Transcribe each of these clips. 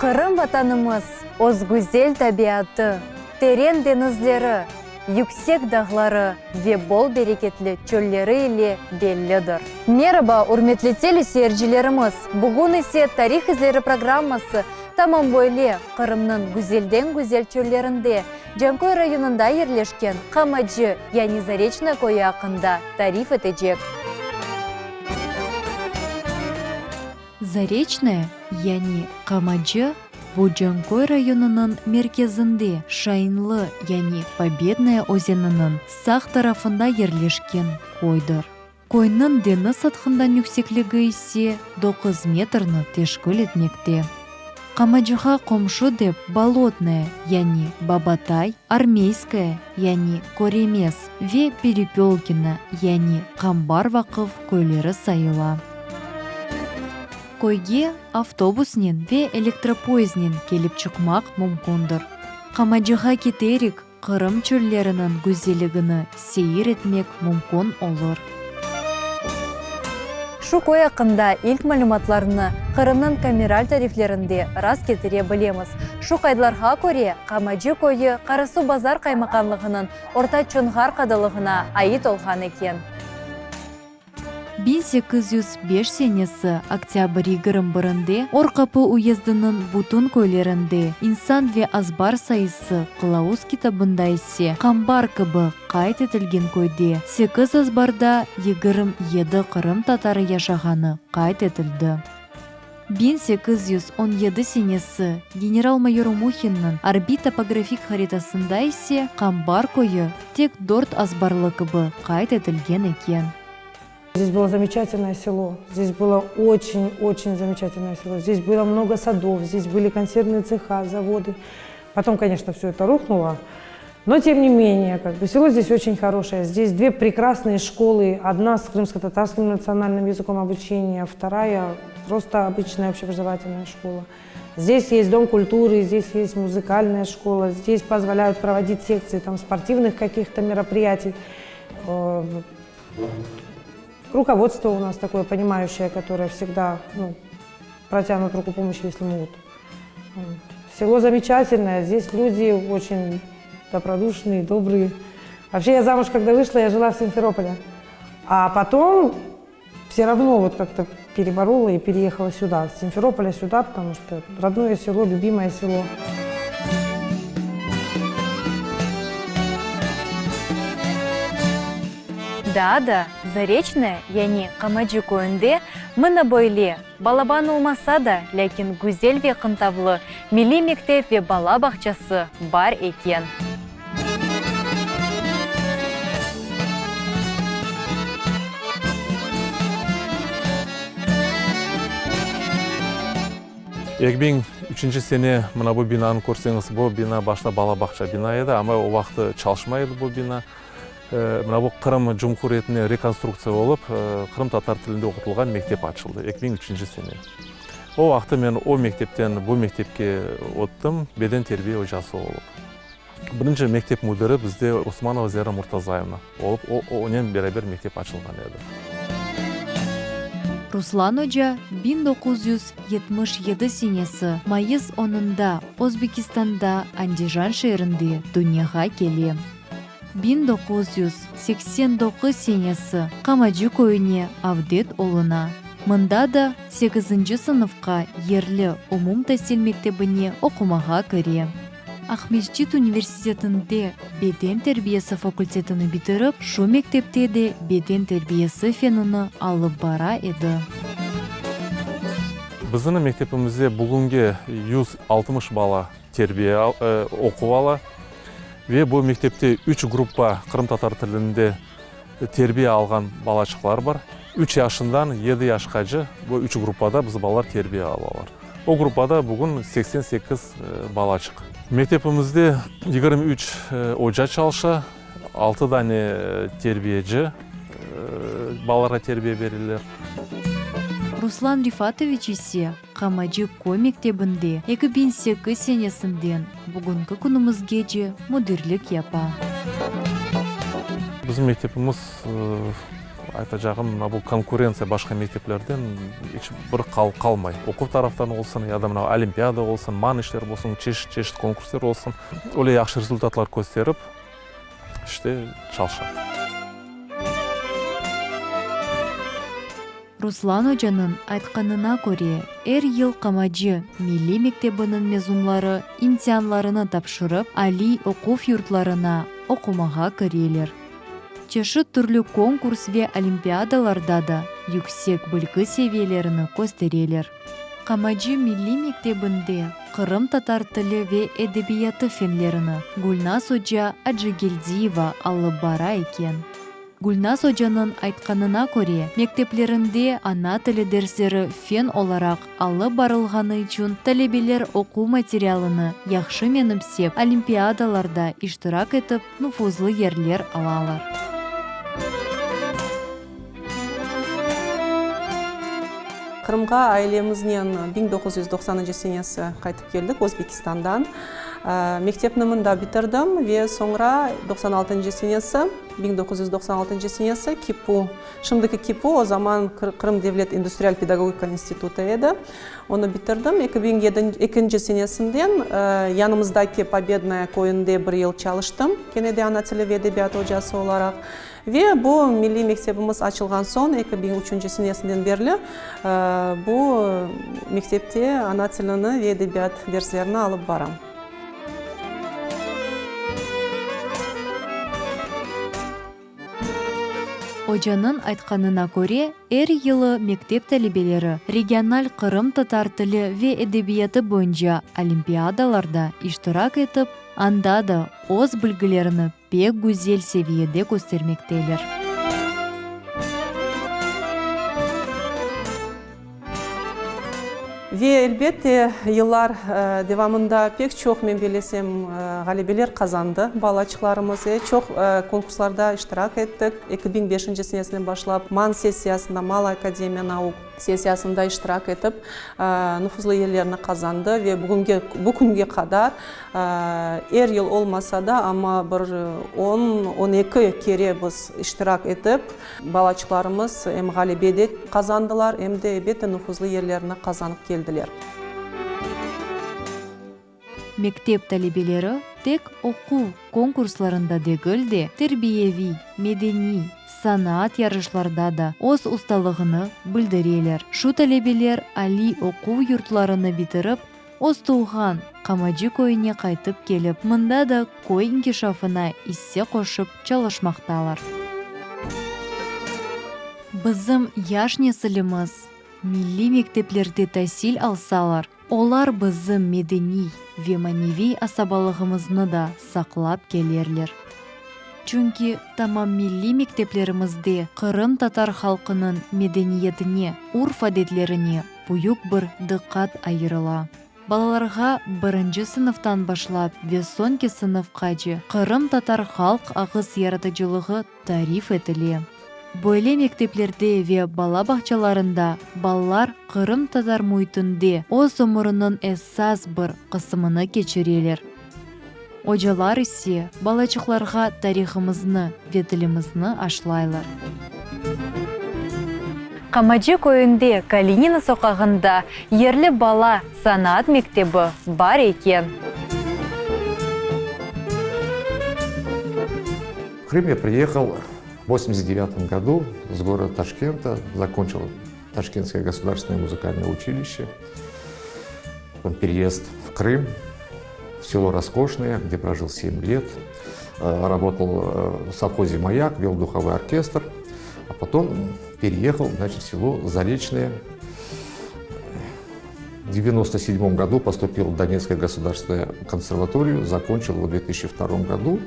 Qırım Vatanımız öz güzel tabiatı, teren deñizleri, yüksek dağları ve bol bereketli çölleri ile bellidir. Meraba, ürmetli teleseyircilerimiz! Bugün ise Tarih izleri programması tamam böyle Qırımnıñ güzelden-güzel çöllerinde, Canköy rayonında yerleşken Qamacı, yani Zareçnoye köyü aqqında tarif etecek. Zareçnoye, yani Qamacı, bu Canköy rayonınıñ merkezinde Şainlı, yani Pobednaya özeniniñ sağ tarafında yerleşken köydir. Köyniñ deñiz sathından yüksekligi ise doquz metrni teşkil etmekte. Qamacığa qomşu dep Bolotnoye, yani Babatay, Armeyskoye, yani Köremez ve Perepelkino, yani Qambar Vaqıf köyleri sayıla. Köyge avtobusnen ve elektropoyezdnen kelip çıqmaq mümkündir. Qamacığa keterek, Qırım çölleriniñ güzelligini seyir etmek mümkün olur. Şu köy aqqında ilk malümatlarnı Qırımnıñ kameral tariflerinde rast ketire bilemiz. Şu qaydlarğa köre, Qamacı köyü Qarasuvbazar qaymaqanlığınıñ Orta Çonğar qadılığına ait olğan eken. 1805 senesi oktâbr 21-nde Or-Qapı uyezdiniñ bütün köylerinde insan ve azbar sayısı, qılavuz kitabında ise qambar kibi qayd etilgen köyde sekiz azbarda 27 qırım tatarı yaşağanı qayd etildi. 1817 senesi general-mayor Muhinniñ arbiy topografik haritasında ise Qambar köyü tek dört azbarlı kibi qayd etilgen eken. Здесь было замечательное село, здесь было очень-очень замечательное село, здесь было много садов, здесь были консервные цеха, заводы. Потом, конечно, все это рухнуло, но тем не менее, как бы село здесь очень хорошее. Здесь две прекрасные школы, одна с крымско-татарским национальным языком обучения, вторая просто обычная общеобразовательная школа. Здесь есть дом культуры, здесь есть музыкальная школа, здесь позволяют проводить секции там, спортивных каких-то мероприятий. Э, руководство у нас такое понимающее, которое всегда ну, протянут руку помощи, если могут. Село замечательное, здесь люди очень добродушные, добрые. Вообще я замуж, когда вышла, я жила в Симферополе. А потом все равно вот как-то переборола и переехала сюда, с Симферополя сюда, потому что родное село, любимое село. Daa da Zareçnoye, yani Qamacı köyünde mına böyle, balaban olmasa da, lâkin güzel ve qıntavlı milliy mektep ve bala bağçası bar eken. 2003 sene mına bu binanı körseñiz, bu bina başta bala bağça bina edi, amma o vaqtı çalışmay edi bu bina. Mına bu Qırım Cumhuriyetine rekonstruktsiya olıp, qırımtatar tilinde oqutılğan mektep açıldı 2003 sene. O vaqtı men o mektepten bu mektepke öttim, beden terbiye ocası olıp. Birinci mektep müdiri bizde Osmanova Zera Murtazayevna olıp, o, onen beraber mektep açılğan edi. Ruslan oca 1977 senesi mayıs onunda Özbekistanda Andijan şeerinde dünyağa kele. 1989 senesi Qamacı köyüne avdet oluna. Mında da sekizinci sınıfqa yerli umumtasil mektebine oqumağa kire. Aqmescit universitetinde beden terbiyesi fakültetini bitirip, şu mektepte de beden terbiyesi fenini alıp bara edi. Bizim mektepimizde bugünge 160 bala terbiye oquv ala ve bu mektepte üç gruppa qırımtatar tilinde terbiye alğan balaçıqlar bar. Üç yaşından yedi yaşqace bu üç gruppada biz balalar terbiye alalar. O gruppada bugün 88 balaçıq. Mektepimizde 23 oca çalışa, altı dane terbiyeci balalarğa terbiye bereler. Ruslan Refatoviç ise Qamacı köy mektebinde 2008 senesinden bugünki künümizgece müdirlik yapa. Bizim mektepimiz. Aytacağım, mına bu konkurentsiya başqa mekteplerden iç bir qalmay. Oquv taraftan olsun, ya da mına olimpiada olsun, man işleri olsun, çeşit-çeşit konkurslar olsun, öyle yahşı rezultatlar kösterip, işte, çalışa. Ruslan ocanıñ aytqanına köre, er yıl Kamacı milliy mektebiniñ mezunları imtianlarını tapşırıp, aliy oquv yurtlarına oqumağa kireler. Çeşit türlü konkurs ve olimpiadalarda da yüksek bilgi seviyelerini köstereler. Kamacı milliy mektebinde qırımtatar tili ve edebiyatı fenlerini Gülnaz oca Acıgeldiyeva alıp bara eken. Gülnaz ocanıñ aytqanına köre, mekteplerinde ana tili dersleri fen olaraq alıp barılğanı içün talebeler oquv materialını yahşı menimsep, olimpiadalarda iştirak etip, nufuzlı yerler alalar. Qırımğa ailemiznen 1990-ncı senesi qaytıp keldik Özbekistandan. Mektepni mında bitirdim ve soñra 96-ncı senesi, 1996 senesi KİPU, şimdiki KİPU, o zaman Qırım devlet industrial pedagogika institutı edi, onı bitirdim. 2002 senesinden yanımızdaki Pobednaya köyünde bir yıl çalıştım, kene de ana tili ve edebiyatı ocası olaraq. Ve bu milliy mektebimiz açılğan soñ, 2003 senesinden berli bu mektepte ana tilini ve edebiyat derslerini alıp baram. Ocanıñ aytqanına köre, er yılı mektep talebeleri regional qırımtatar tili ve edebiyatı boyunca olimpiadalarda iştirak etip, anda da öz bilgilerini pek güzel seviyede köstermekteler. Ve, elbette, yıllar devamında pek çoq, men bellesem, ğalebeler qazandı balaçıqlarımız. Çoq konkurslarda iştirak ettik. 2005 senesinden başlap MAN sessiyasında, Malaya akademiya nauk sessiyasında iştirak etip, nufuzlı yerlerni qazandı ve bugünge, bu künge qadar Er yıl olmasa da, amma bir on, 12 kere biz iştirak etip, balaçıqlarımız em ğalebe de qazandılar, em de, elbette, nufuzlı yerlerni qazanıp keldiler. Mektep talebeleri tek oquv konkurslarında degil de, terbiyeviy, medeniy, sanaat yarışlarda da öz ustalığını bildireler. Şu talebeler aliy oquv yurtlarını bitirip, Öz tuvğan Qamacı köyüne qaytıp kelip, mında da köy inkişafına isse qoşıp çalışmaqtalar. Bizim yaş nesilimiz milliy mekteplerde tasil alsalar, olar bizim medeniy ve maneviy asabalığımıznı da saqlap kelerler. Çünki tamam milliy mekteplerimizde qırımtatar halqınıñ medeniyetine, urf-adetlerine, büyük bir diqqat ayırıla. Balalarğa birinci sınıftan başlap ve soñki sınıfqace qırımtatar halq ağız yaratıcılığı tarif etile. Böyle mekteplerde ve bala bağçalarında balalar qırımtatar müitinde öz ömüriniñ esas bir qısımını keçireler. Ocalar ise balaçıqlarğa tarihımıznı ve tilimizni aşlaylar. Qamacı köyünde, Kalinina soqağında yerli bala sanaat mektebi bar eken. В Крым я приехал в 89 году с города Ташкента, закончил Ташкентское государственное музыкальное училище. Потом переезд в Крым, в село Роскошное, где прожил 7 лет. Э, работал э, в совхозе «Маяк», вел духовой оркестр. А потом переехал, значит, в село Заречное. В 1997 году поступил в Донецкую государственную консерваторию, закончил в 2002 году.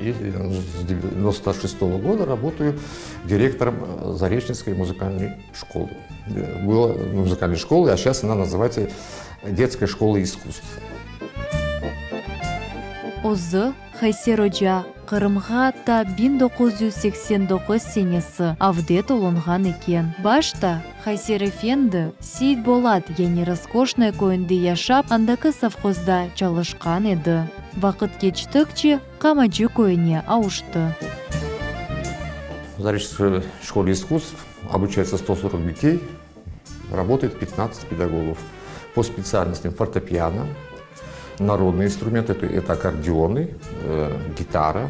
И с 96 года работаю директором Заречненской музыкальной школы. Была музыкальной школы, а сейчас она называется Детская школа искусств. Özü, Hayser oca, Qırımğa ta 1989 senesi avdet olunğan eken. Başta Hayser efendi Seit-Bolat, yani Roskoşnoye köyünde yaşap, andaki sovhozda çalışqan edi. Vaqıt keçtikçe, Qamacı köyüne avuştı. Заречной школе искусств обучается 140 детей, работает 15 педагогов по специальностям фортепиано, народные инструменты, это аккордеоны, э, гитара,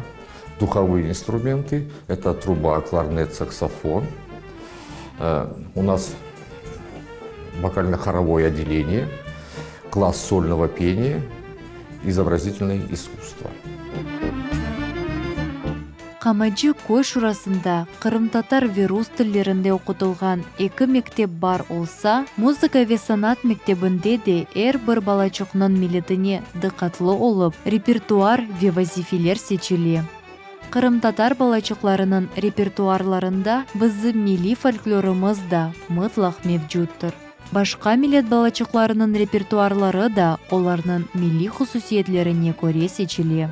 духовые инструменты, это труба, кларнет, саксофон. Э, у нас вокально-хоровое отделение, класс сольного пения, изобразительное искусство. Qamacı köy şurasında qırımtatar ve rus tillerinde oqutılğan eki mektep bar olsa, muzıka ve sanat mektebinde de er bir balaçıqnıñ milletine dıqqatlı olıp, repertuar ve vazifeler seçile. Qırımtatar balaçıqlarınıñ repertuarlarında bizim milliy folklorımız da mıtlaq mevcuttır. Başqa millet balaçıqlarınıñ repertuarları da olarnıñ milliy hususiyetlerine köre seçile.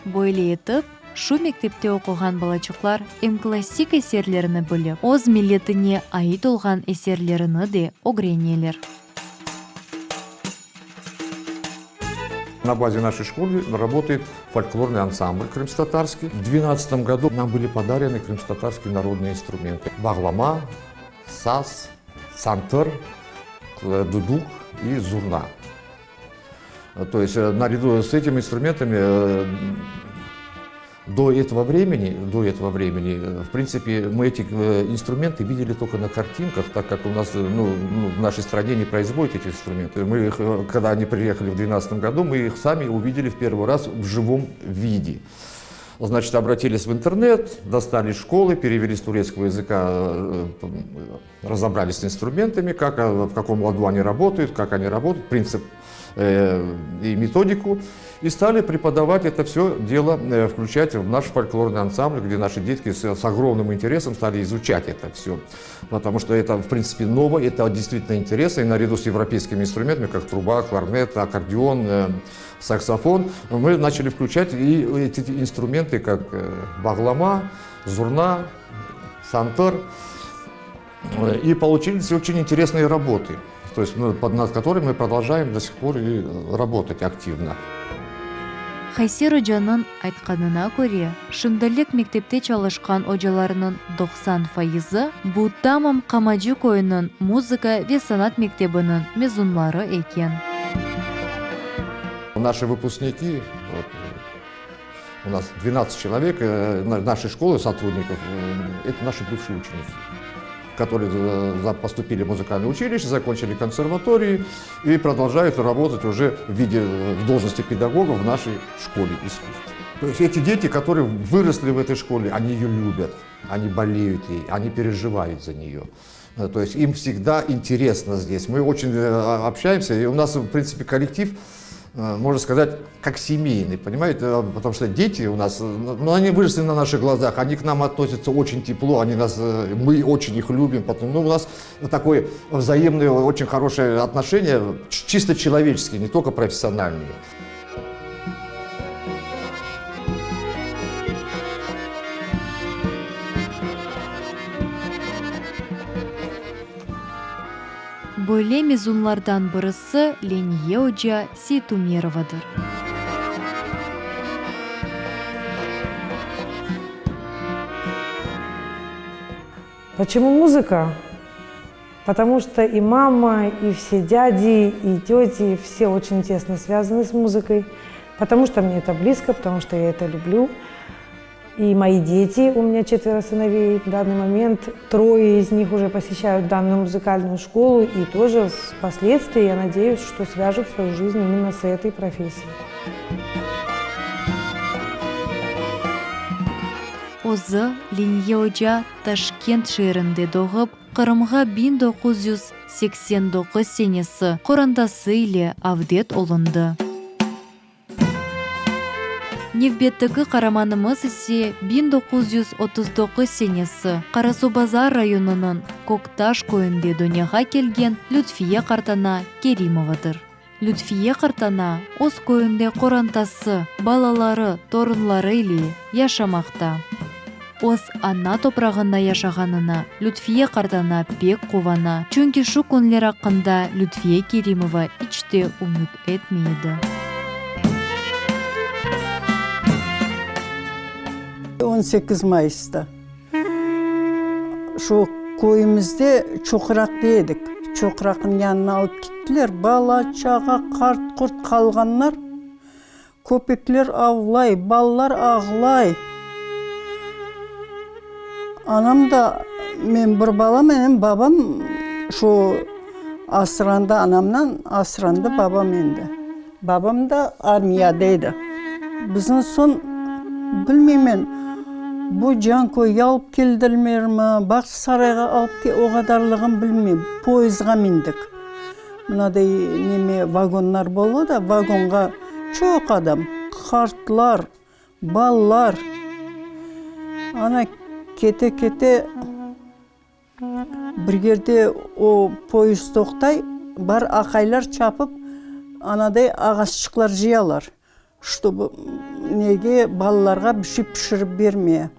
Böyle etip, şu mektepte oquğan balaçıqlar em klassik eserlerini bilip, öz milletine ait olğan eserlerini de ögreneler. На базе нашей школы работает фольклорный ансамбль крымскотатарский. В 2012 году нам были подарены крымскотатарские народные инструменты. Bağlama, saz, santır, дудук и зурна. То есть э, наряду с этими инструментами э, до этого времени, до этого времени, э, в принципе, мы эти инструменты видели только на картинках, так как у нас, ну, ну в нашей стране не производят эти инструменты. Мы их, когда они приехали в 2012 году, мы их сами увидели в первый раз в живом виде. Значит, обратились в интернет, достали школы, перевели с турецкого языка, разобрались с инструментами, как, в каком ладу они работают, как они работают, принцип Э, и методику, и стали преподавать это все дело, э, включать в наш фольклорный ансамбль, где наши детки с, с огромным интересом стали изучать это все. Потому что это, в принципе, ново, это действительно интересно, и наряду с европейскими инструментами, как труба, кларнет, аккордеон, э, саксофон, мы начали включать и эти инструменты, как бағлама, зурна, сантыр, и получились очень интересные работы то есть, ну, под, над которой мы продолжаем до сих пор и э, работать активно. Hayser ocanıñ aytqanına köre, şimdilik mektepte çalışqan ocalarnıñ 90 fayızı, bu tamam Qamacı köyüniñ muzıka ve sanat mektebiniñ mezunları eken. Наши выпускники, вот, у нас 12 человек, э, нашей школы сотрудников, э, это наши бывшие ученики которые э, поступили в музыкальное училище, закончили консерватории и продолжают работать уже в виде в должности педагога в нашей школе искусств. То есть эти дети, которые выросли в этой школе, они ее любят, они болеют ей, они переживают за нее. То есть им всегда интересно здесь. Мы очень общаемся, и у нас, в принципе, коллектив Э, можно сказать, как семейный, понимаете, э, потому что дети у нас, э, ну, они выросли на наших глазах, они к нам относятся очень тепло, они нас, мы очень их любим, потом, ну, у нас такое взаимное, очень хорошее отношение, чисто человеческие, не только профессиональные. Böyle mezunlardan birisi Leniye oca Seytumerovadır. Почему музыка? Потому что и мама, и все дяди, и тети, все очень тесно связаны с музыкой. Потому что мне это близко, потому что я это люблю. И мои дети, у меня четверо сыновей в данный момент, трое из них уже посещают данную музыкальную школу и тоже впоследствии, я надеюсь, что свяжут свою жизнь именно с этой профессией. Özü, Leniye oca Taşkent şeerinde doğıp, Qırımğa 1989 senesi qorantası ile avdet olundı. Nevbetteki qaramanımız ise 1939 senesi Qarasuvbazar rayonınıñ Köktaş köyünde dünyağa kelgen Lütfiye qartana Kerimovadır. Lütfiye qartana öz köyünde qorantası, balaları, torunları ile yaşamaqta. Öz ana toprağında yaşağanına Lütfiye qartana pek quvana, çünki şu künler aqqında Lütfiye Kerimova iç te ümüt etmey edi. On sekiz mayısta. Şu köyümizde Çoqraqta edik. Çoqraqnıñ yanına alıp kettiler. Bala-çağa, qart-qurt qalğanlar. Köpekler avlay, balalar ağlay. Anam da, men bir balam edim, babam şu asrandı anamdan, asrandı babam endi. Babam da armiyada edi. Bizni soñ, bilmeymen, bu Canköyge alıp keldilermi, Bağçasarayğa alıp o qadarlığın bilmeyim, poyezdğa mindik. Mınaday neme vagonlar boldı da, vagonğa çoq adam, qartlar, balalar. Ana, kete-kete bir yerde o poyezd toqtay, bar aqaylar çapıp, anaday ağaççıqlar cıyalar, ştobu nege, balalarğa bir şey pişirip bermeye.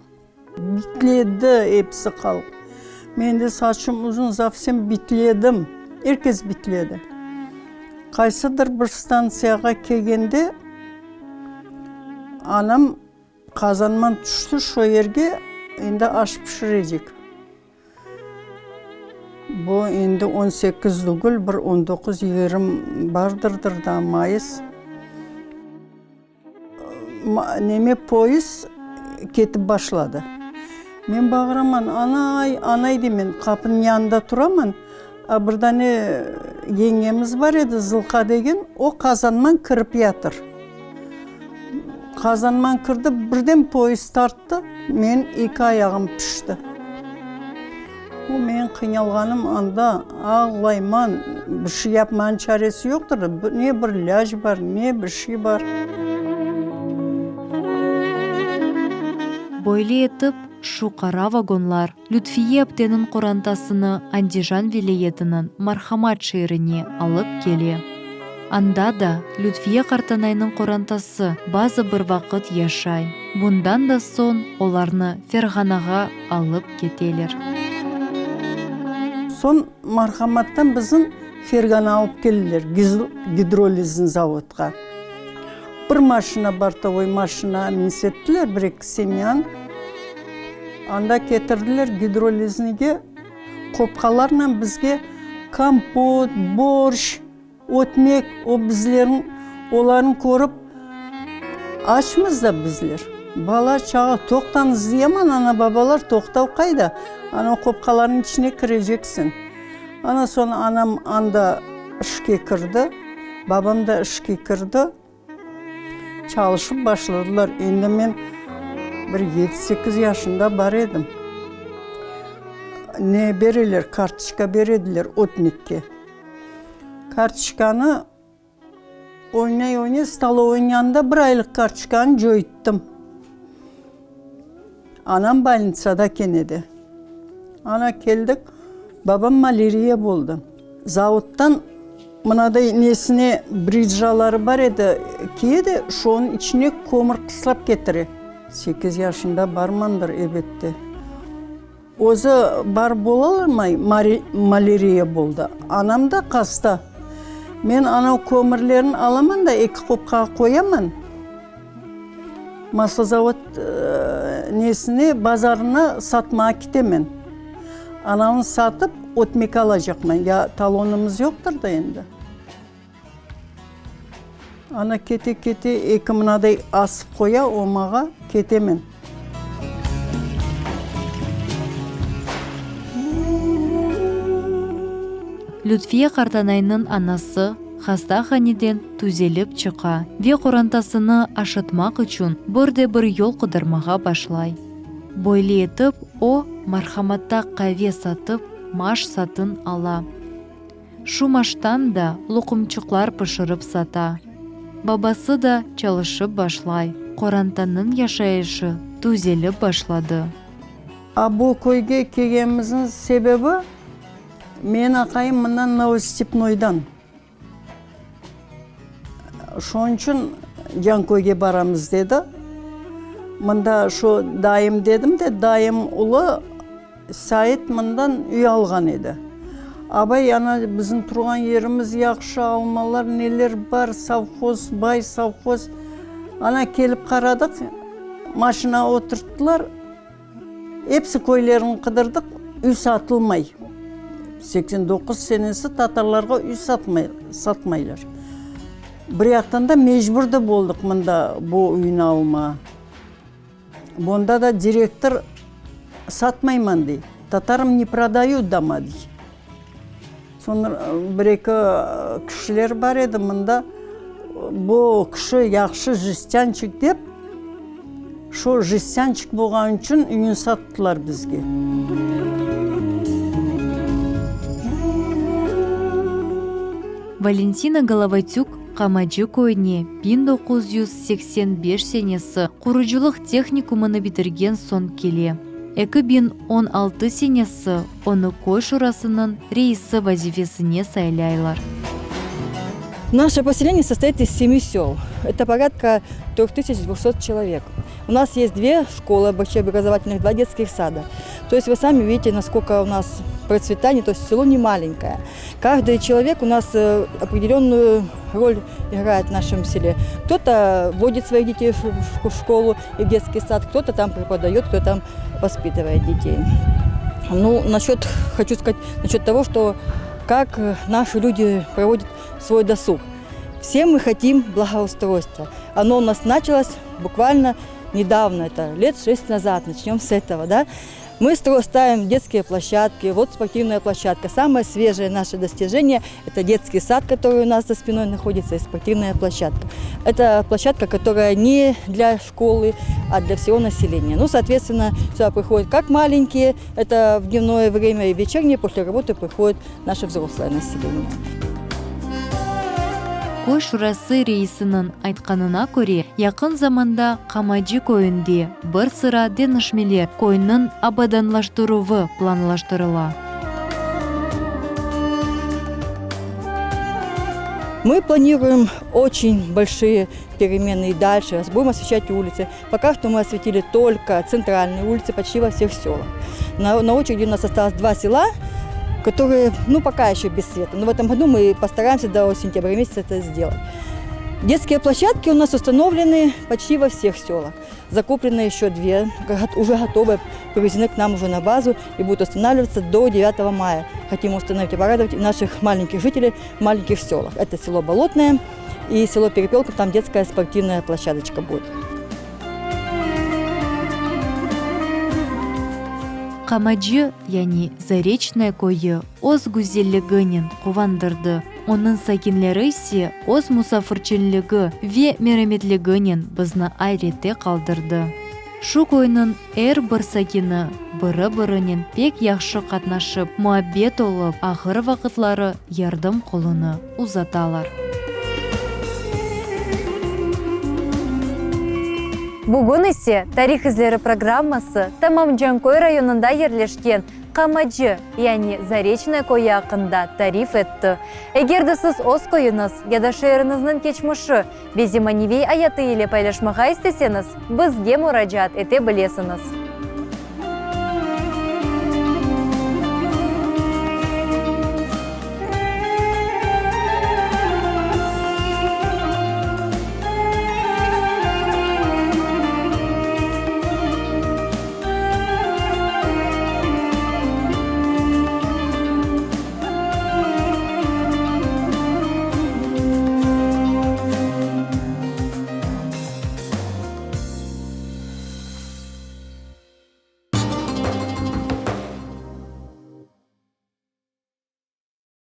Bitledi episi halq. Men de saçım uzun, zavsem bitledim. Er kes bitledi. Qaysıdır bir stantsiyağa kelgende, anam qazanman tüşti şo yerge, endi aş pişirecek. Bu endi on sekiz degil, bir on doquz, yigirmi bardırdır da, mayıs. Neme poyezd ketip başladı. Men bağıraman, Anay, anay deymen, qapınıñ yanında turaman, a bir dane yengemiz bar edi, Zılqa degen, o qazanman kirip yatır. Qazanman kirdi, birden poyezd tarttı, menim eki ayağım pişti. O menim qıynalğanım anda, ağlayman, bir şey yapmanıñ çaresi yoqtır, ne bir ilâc bar, ne bir şey bar. Böyle etip, şu qara vagonlar Lütfiye apteniñ qorantasını Andijan vilâyetiniñ Marhamat şeerine alıp kele. Anda da Lütfiye qartanaynıñ qorantası bazı bir vaqıt yaşay. Bundan da soñ olarnı Ferğanağa alıp keteler. Soñ Marhamattan bizni Fergana alıp keldiler, gidrolizniñ zavodqa. Bir maşina, bortovoy maşina minsettiler, bir-eki semyan. Anda ketirdiler gidroliznige, qopqalarnen bizge kompot, borşç, Ötmek, o bizlerniñ, olarnı körip, açmız da bizler. Bala-çağa, toqtañız diyeman, ana-babalar, toqtav qayda? Ana o qopqalarnıñ içine kireceksiñ. Ana soñ anam anda işke kirdi, babam da işke kirdi. Çalışıp başladılar. Endi men bir yedi-sekiz yaşında bar edim. Ne bereler, kartoçka berediler ötmekke. Kartoçkanı oynay-oynay stolovoynıñ yanında bir aylıq kartoçkanı coyttım. Anam bolnitsada kene de. Ana keldik, babam maleriya boldı. Zavoddan mınaday nesine brijaları bar edi, kiye de, şonıñ içine kömür qıslap ketire. Sekiz yaşında barmandır, ebette. Özü barıp bolalmay, maleriya boldı. Anam da qasta. Men anav kömürlerini alaman da eki qopqağa qoyaman. Maslozavod nesine, bazarına satmağa kitemen. Anavını satıp, ötmek alacaqman. Ya talonımız yoqtır da endi. Ana kete-kete eki mınaday asıp qoya omağa, ketemen. Lütfiye qartanaynıñ anası hastahaneden tüzelip çıqa ve qorantasını aşatmaq içün bir de bir yol qıdırmağa başlay. Böyle etip, o, Marhamatta qave satıp, maş satın ala. Şu maştan da loqumçıqlar pişirip sata. Babası da çalışıp başlay, qorantanıñ yaşayışı tüzelip başladı. A bu köyge kelgenimizniñ sebebi, menim aqayım mından Novostepnoydan. Şonıñ içün Canköyge baramız dedi. Mında şu dayım dedim de, dayım ulı Sait mından üy alğan edi. Abay, ana, bizim turğan yerimiz yahşı, almalar, neler bar, sovhoz, bay sovhoz. Ana, kelip qaradıq, maşina oturttılar, episi köylerini qıdırdıq. Üy satılmay. 89 senesi tatarlarğa üy satmay, satmaylar. Bir yaqtan da mecbur da boldıq mında bu üyni almağa. Bonda da direktor satmayman dey. Tatarım ne prodayu doma dey. Soñra bir-eki kişiler bar edi mında, bu kişi yahşı jestânçik dep, şu jestânçik bolğanı içün üyni sattılar bizge. Valentina Golovatük Qamacı köyüne 1985 senesi qurucılıq tehnikumını bitirgen soñ kele. 2016 senesi onı köy şurasınıñ reisi vazifesine saylaylar. Наше поселение состоит из семи сел. Это порядка 3200 человек. У нас есть две школы общеобразовательных, два детских сада. То есть вы сами видите, насколько у нас процветание, то есть село не маленькое. Каждый человек у нас э, определенную роль играет в нашем селе. Кто-то водит своих детей в школу и в детский сад, кто-то там преподает, кто там воспитывает детей. Ну, насчет, хочу сказать, насчет того, что как наши люди проводят свой досуг. Все мы хотим благоустройства. Оно у нас началось буквально недавно, это лет шесть назад, начнем с этого, да. Мы ставим детские площадки, вот спортивная площадка. Самое свежее наше достижение – это детский сад, который у нас за спиной находится, и спортивная площадка. Это площадка, которая не для школы, а для всего населения. Ну, соответственно, сюда приходят как маленькие, это в дневное время, и вечернее после работы приходит наше взрослое население. Köy şurası reisiniñ aytqanına köre, yaqın zamanda Qamacı köyünde bir sıra deñişmeler, köyniñ abadanlaştıruvı planlaştırıla. Мы планируем очень большие перемены и дальше. Будем освещать улицы. Пока что мы осветили только центральные улицы почти во всех селах. На, на очереди у нас осталось два села, которые, ну, пока еще без света. Но в этом году мы постараемся до сентября месяца это сделать. Детские площадки у нас установлены почти во всех селах. Закуплены еще две, уже готовы, привезены к нам уже на базу и будут устанавливаться до 9 мая. Хотим установить и порадовать наших маленьких жителей в маленьких селах. Это село Болотное и село Перепелка, там детская спортивная площадочка будет. Qamacı, yani Zareçnoye köyü öz güzelliginen quvandırdı, onıñ sakinleri ise öz musafirçenligi ve merametliginen bizni ayrette qaldırdı. Şu köyniñ er bir sakini biri-birinen pek yahşı qatnaşıp, muabbet olıp, ağır vaqıtları yardım qolunı uzatalar. Bugün ise Tarih izleri programması tamam Canköy rayonında yerleşken Qamacı, yani Zareçnoye köyü aqqında tarif etti. Eger de siz öz köyüñiz ya da şeeriñizniñ keçmişi ve zemaneviy ayatı ile paylaşmağa isteseñiz, bizge muracaat ete bilesiñiz.